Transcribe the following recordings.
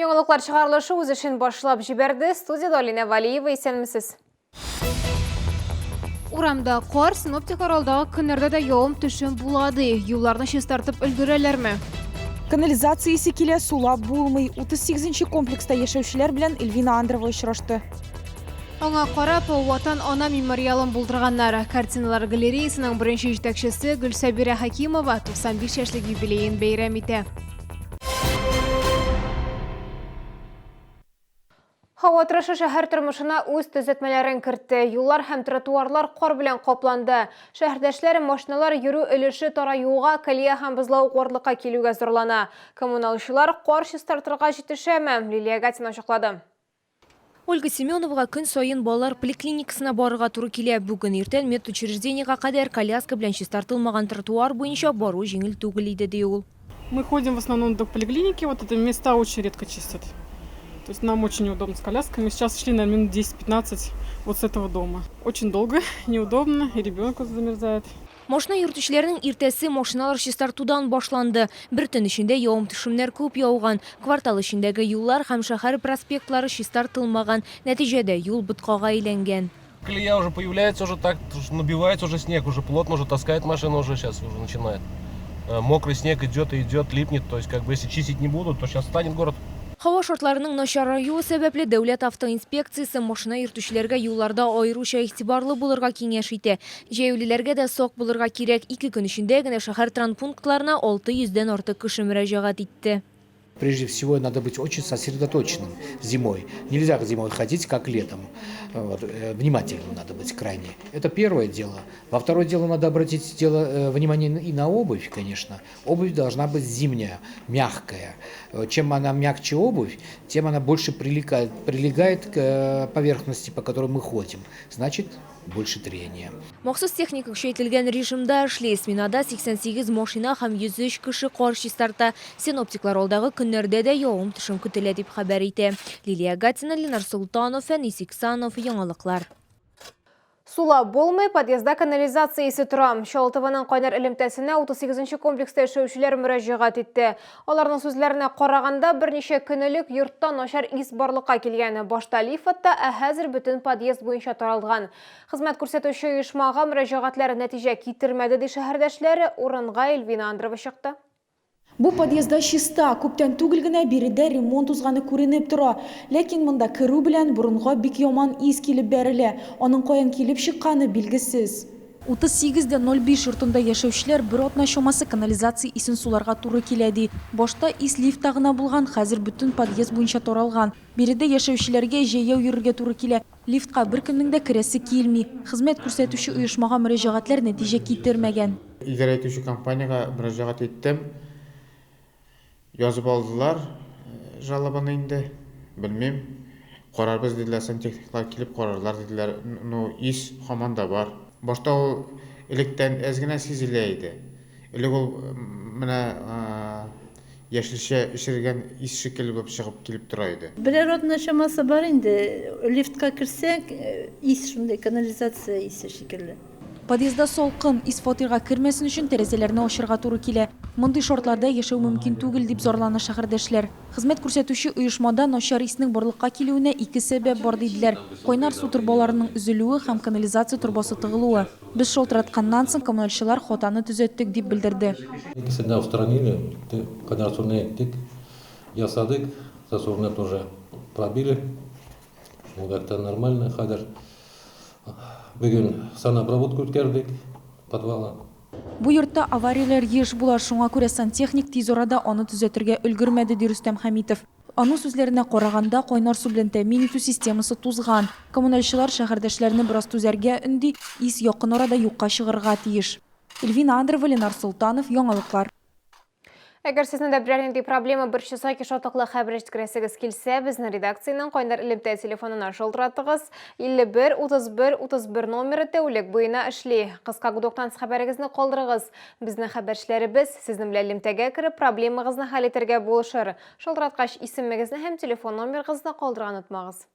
Яңалыклар чыгарылышы үз эшен башлап җибәрде. Студиядә Алинә Валиева, исәнмесез. Урамда кар, синоптиклар алдагы көннәрдә дә явым-төшем була ди. Юлларны чистартып өлгерәләрме? Канализация исе килә, сулап булмый. 38 нче комплекста яшәүчеләр белән Эльвина Андрова очрашты. Аңа карап, Ватан ана мемориалын булдырганнар. Картиналар галереясының беренче җитәкчесе Гөлсәбирә Хәкимова 95 яшьлек юбилеен бәйрәм итә. Һава торышы шәһәр тормышына үз төзәтмәләрен кертте. Юллар һәм тротуарлар кар белән капланды. Шәһәрдәшләр машиналар йөрү өлеше тараюга, колея һәм бозлавык барлыкка килүгә зарлана. Коммуналчылар кар чистартырга җитешәме? Лилия Гатина ачыклады. Ольга Семеновага көн саен балалар поликлиникасына барырга туры килә. Бүген иртән медучреждениегә кадәр коляска белән чистартылмаган тротуар буенча бару җиңел түгел иде, ди ул. Мы ходим в основном до поликлиники, вот это места очень редко чистят. То есть нам очень неудобно с колясками. Сейчас шли, наверное, минут 10-15 вот с этого дома. Очень долго, неудобно, и ребенок замерзает. Машина йөртүчеләрнең иртәсе машиналар чистартудан башланды. Бер төн эчендә явым-төшемнәр күп яуган. Квартал эчендәге юллар һәм шәһәр проспектлары чистартылмаган. Нәтиҗәдә, юл боткага әйләнгән. Колея уже появляется уже так, набивается уже снег, уже плотно уже таскает машина уже сейчас уже начинает. Мокрый снег идет и идет, липнет, то есть как бы если чистить не будут, то сейчас станет город. Һава шартларының начараюы сәбәпле, Дәүләт автоинспекциясе машина йөртүчеләргә юлларда аеруча игътибарлы булырга киңәш итә. Җәяүлеләргә дә сак булырга кирәк. Ике көн эчендә генә шәһәр транпунктларына 600 дән артык кеше мөрәҗәгать итте. Прежде всего, надо быть очень сосредоточенным зимой. Нельзя зимой ходить, как летом. Вот. Внимательным надо быть крайне. Это первое дело. Во второе дело надо обратить внимание и на обувь, конечно. Обувь должна быть зимняя, мягкая. Чем она мягче обувь, тем она больше прилегает к поверхности, по которой мы ходим. Значит, больше трения. Махсус техника көчәйтелгән режимда эшли. Сменада 88 машина һәм 103 кеше кар чистарта. Синоптиклар алдагы көннәрдә дә явым-төшем көтелә дип хәбәр итә. Лилия Гатина, Ленар Солтанов, Фәнис Иксанов, Яңалыклар. Сулап булмый, подъездда канализация исе тора. Чаллы ТВның кайнар элемтәсенә 38 нче комплекста яшәүчеләр мөрәҗәгать итте. Аларның сүзләренә караганда, берничә көн элек йортта начар ис барлыкка килгән. Башта лифтта, ә хәзер бөтен подъезд буенча таралган. Хезмәт күрсәтүче оешмага мөрәҗәгатьләр нәтиҗә китермәде, ди шәһәрдәшләр. Урынга Эльвина Андрова чыкты. Бу подъездда чиста, күптән түгел генә биредә ремонт узганы күренеп тора. Ләкин монда керү белән борынга бик яман ис килеп бәрелә. Аның каян килеп чыкканы билгесез. 38 дә 05 йортында яшәүчеләр бер атна чамасы канализация исен суларга туры килә, ди. Башта ис лифтта гына булган, хәзер бөтен подъезд буенча таралган. Биредә яшәүчеләргә җәяү йөрергә туры килә. Лифтка беркемнең дә керәсе килми. Хезмәт күрсәтүче оешмага мөрәҗәгатьләр нәтиҗә китермәгән. Идарә итүче компаниягә мөрәҗәгать иттем. Язып алдылар жалобаны инде. Белмим. Карарбыз диделәр, сантехниклар килеп карарлар диделәр. Ну, ис һаман да бар. Башта ул электән әз генә сизелә иде. Элек ул менә яшелчә эчергән ис шикелле булып чыгып килеп тора иде. Берәр атна чамасы бар инде, лифтка керсәк, ис шундый, канализация исе шикелле. Подъездда салкын, ис фатирга кермәсен өчен тәрәзәләрне ачырга туры килә. Мондый шартларда яшәү мөмкин түгел, дип зарлана шәһәрдәшләр. Хезмәт күрсәтүче оешмада начар иснең барлыкка килүенә ике сәбәп бар, диделәр, кайнар су торбаларының өзелүе һәм канализация торбасы тыгылуы. Без шалтыратканнан соң, коммуналчылар хатаны төзәттек, дип белдерде. Икесен дә устранили, кайнар суны иттек, ясадык, засорны тоже пробили. Ул якта нормально хәзер. Бүген санобработка үткәрдек подвала. Бу йортта аварияләр еш була, шуңа күрә сантехник тиз арада аны төзәтергә өлгермәде, ди Рөстәм Хәмитов. Аның сүзләренә караганда, кайнар су белән тәэмин итү системасы тузган. Коммуналчылар шәһәрдәшләрне бераз түзәргә өнди, ис якын арада юкка чыгарга тиеш. Эльвина Андрова, Ленар Солтанов, Яңалыклар. Әгәр сезне дә берәр нинди проблема борчыса яки шатлыклы хәбәр җиткерәсегез килсә, безнең редакциянең кайнар элемтә телефонына шалтыратыгыз. 51 31 31 номеры тәүлек буена эшли. Кыска гудоктан хәбәрегезне калдырыгыз. Безнең хәбәрчеләребез сезнең белән элемтәгә кереп, проблемагызны хәл итәргә булышыр. Шалтыраткач, исемегезне һәм телефон номерыгызны калдырырга онытмагыз.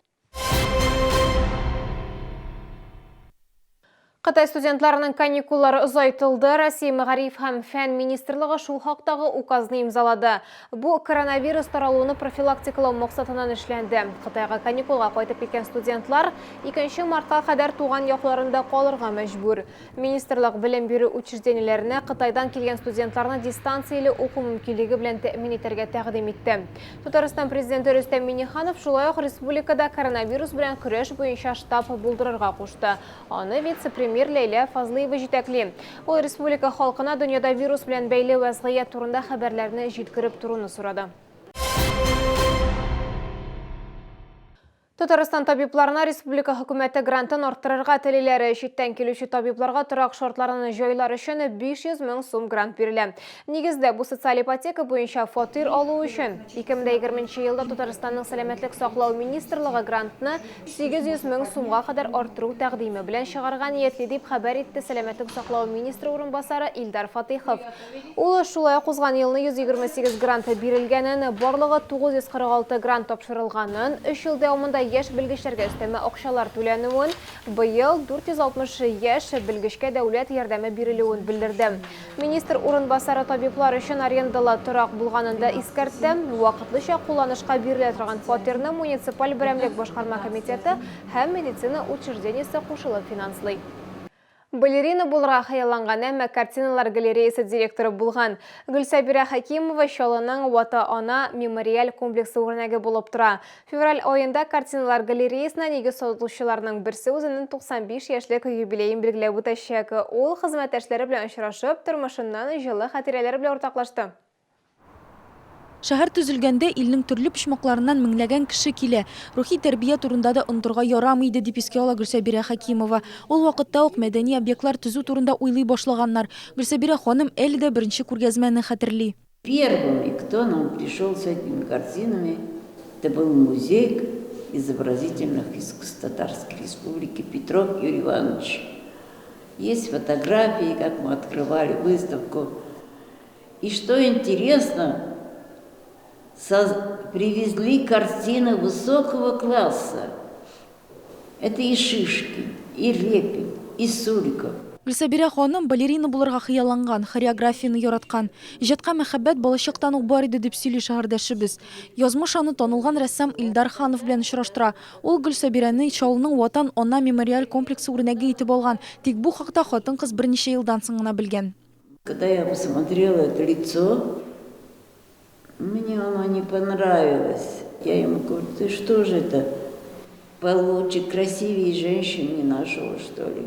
Кытай студентларының каникуллары озайтылды. Россия Мәгариф һәм фән министрлыгы шул хактагы указны имзалады. Бу коронавирус таралуны профилактикалау максатыннан эшләнде. Кытайга каникулга кайтып киткән студентлар 2 мартка кадәр туган якларында калырга мәҗбүр. Министрлык белем бирү учреждениеләренә Кытайдан килгән студентларны дистанцияле уку мөмкинлеге белән тәэмин итәргә тәкъдим итте. Татарстан Президенты Рөстәм Миңнеханов шулай ук республикада коронавирус белән көрәш буенча штаб булдырырга кушты. Аны вице-премьер Ләйлә Фазлыева җитәкли. Ул республика халкына дөньяда вирус белән бәйле вәзгыять турында хәбәрләрне җиткереп торуны сорады. Татарстан табибларына республика хөкүмәте грантын арттырырга телиләр. Читтән килүче табибларга торак шартларын җайлар өчен 500 мең сум грант бирелә. Нигездә, бу социаль ипотека буенча фатир алу өчен. 2020 елда Татарстанның Сәламәтлек саклау министрлыгы грантны 800 мең сумга кадәр арттыру тәкъдиме белән чыгарга ниятли, дип хәбәр итте сәламәтлек саклау министры урынбасары Илдар Фатыйхов. Ул шулай ук узган елны 128 грант бирелгәнен, барлыгы 946 грант тапшырылганын, өч ел дәвамында яшь белгечләргә өстәмә акчалар түләнүен, быел 460 яшь белгечкә дәүләт ярдәме бирелүен белдерде. Министр урынбасары табиблар өчен арендалы торак булганын да искәртте. Вакытлыча кулланышка бирелә торган фатирны муниципаль берәмлек башкарма комитеты һәм медицина учреждениесе кушылып финанслый. Балерина булырга хыялланган, әмма картиналар галереясы директоры булган Гөлсабирә Хәкимова Чаллының Вата-ана мемориаль комплексы үрнәге булып тора. Февраль аенда картиналар галереясына нигез салучыларның берсе үзенең 95 яшьлек юбилеен билгеләп үтәчәк. Ул хезмәттәшләре белән очрашып, тормышыннан җылы хатирәләр белән уртаклашты. Шәһәр төзелгәндә илнең төрле почмакларыннан меңләгән кеше килә. Рухи тәрбия турында да онытырга ярамый иде, дип искә ала Гөлсәбирә Хәкимова. Ул вакытта ук мәдәни объектлар төзү турында уйлый башлаганнар. Гөлсәбирә ханым әле дә беренче күргәзмәне хәтерли. Первыми, кто нам пришел с этими картинами, это был музей изобразительных искусств Татарской Республики Петров Юрий Иванович. Есть фотографии, как мы открывали выставку. И что интересно, привезли картины высокого класса. Это и Шишкин, и Репин, и Суриков. Гөлсабирә ханым балерина булырга хыялланган, хореографияне яраткан. Иҗатка мәхәббәт балачактан ук бар иде, дип сөйли шәһәрдәшебез. Язмыш аны танылган рәссам Илдар Ханов белән очраштыра. Ул Гөлсабирәне Чаллының Ватан Ана мемориаль комплексы үрнәге итеп алган. Тик бу хакта хатын-кыз берничә елдан соң гына белгән. Когда я посмотрела это лицо, мне оно не понравилось. Я ему говорю, ты что же это, получше, красивее женщин не нашел, что ли?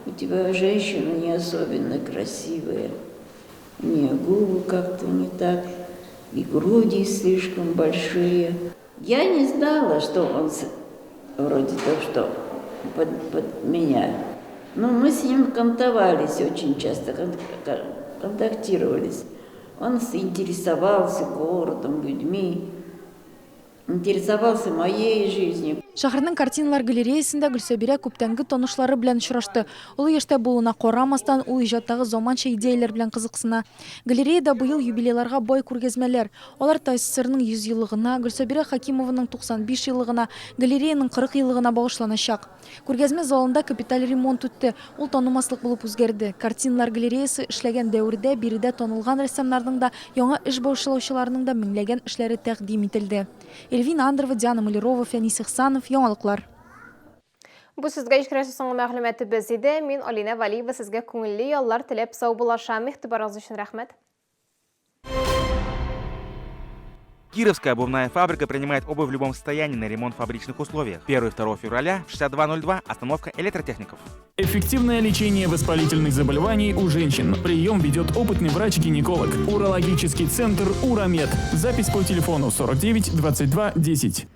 У тебя женщины не особенно красивые. У нее губы как-то не так, и груди слишком большие. Я не знала, что он вроде того, что под, под меня. Но мы с ним контовались очень часто, контактировались. Он интересовался городом, людьми, интересовался моей жизнью. Шәһәрнең картиналар галереясында Гөлсәбирә күптәнге танышлары белән очрашты. Олы яшьтә булуына карамастан, ул иҗаттагы заманча идеяләр белән кызыксына. Галереяда быел юбилейларга бай күргәзмәләр. Алар ТАССРның 100 еллыгына, Гөлсәбирә Хәкимованың 95 еллыгына, галереяның 40 еллыгына багышланачак. Күргәзмә залында капиталь ремонт үтте. Ул танымаслык булып үзгәрде. Картиналар галереясы эшләгән дәвердә биредә танылган рәссамнарның да, яңа эш башлаучыларның да меңләгән эшләре тәкъдим ителде. Эльвина Андрова, Диана Малярова, Фәнис Ихсанов, Яңалыклар. Бу сезгә җиткерәсе соңгы мәгълүматыбыз иде. Мин Алинә Валиева сезгә күңелле яллар теләп саубуллашам. Игътибарыгыз өчен рәхмәт. Кировская обувная фабрика принимает обувь в любом состоянии на ремонт в фабричных условиях. 1 и 2 февраля в 62.02 остановка электротехников. Эффективное лечение воспалительных заболеваний у женщин. Прием ведет опытный врач-гинеколог. Урологический центр «Урамед». Запись по телефону 49 22 10.